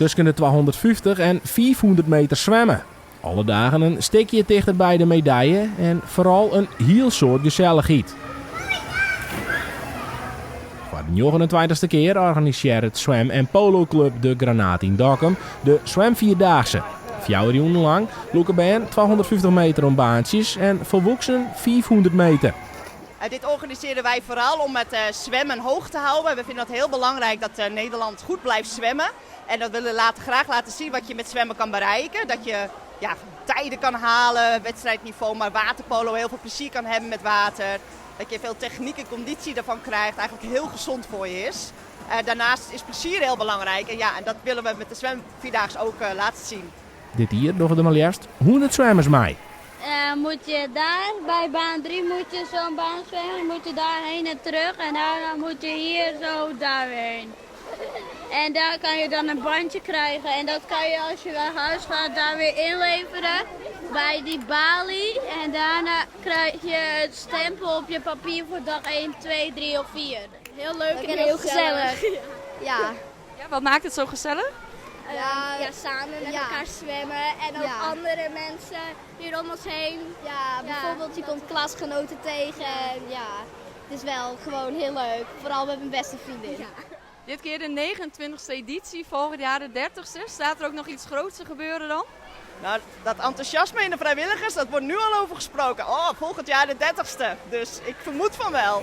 Tusken de 250 en 500 meter swimme. Alle dagen in stikje tichter by de medalje en foaral in hiel soad gesellichheid. Foar de 29ste kear organisearret swim- en poloklup De Granaat yn Dokkum de Swimvierdaagse. 4 jûnen lang lûke bern 250 meter om baantsjes en folwoeksenen 500 meter. Dit organiseren wij vooral om het zwemmen hoog te houden. We vinden het heel belangrijk dat Nederland goed blijft zwemmen. En dat willen we graag laten zien wat je met zwemmen kan bereiken. Dat je ja, tijden kan halen, wedstrijdniveau, maar waterpolo heel veel plezier kan hebben met water. Dat je veel techniek en conditie ervan krijgt, eigenlijk heel gezond voor je is. Daarnaast is plezier heel belangrijk en, ja, en dat willen we met de zwemvierdaagse ook laten zien. Dit jier dogge der mar leafst 100 swimmers mei. Moet je daar bij baan 3 moet je zo'n baan zwemmen, moet je daarheen en terug en daarna moet je hier zo daarheen. En daar kan je dan een bandje krijgen en dat kan je als je naar huis gaat daar weer inleveren bij die balie. En daarna krijg je het stempel op je papier voor dag 1, 2, 3 of 4. Heel leuk en heel gezellig. Ja. Ja, wat maakt het zo gezellig? Ja, ja, samen met elkaar zwemmen en ook andere mensen hier om ons heen. Ja, bijvoorbeeld je komt klasgenoten tegen. En ja, het is wel gewoon heel leuk. Vooral met mijn beste vriendin. Ja. Dit keer de 29e editie, volgend jaar de 30ste. Staat er ook nog iets groots te gebeuren dan? Nou, dat enthousiasme in de vrijwilligers, dat wordt nu al over gesproken. Oh, volgend jaar de 30ste. Dus ik vermoed van wel.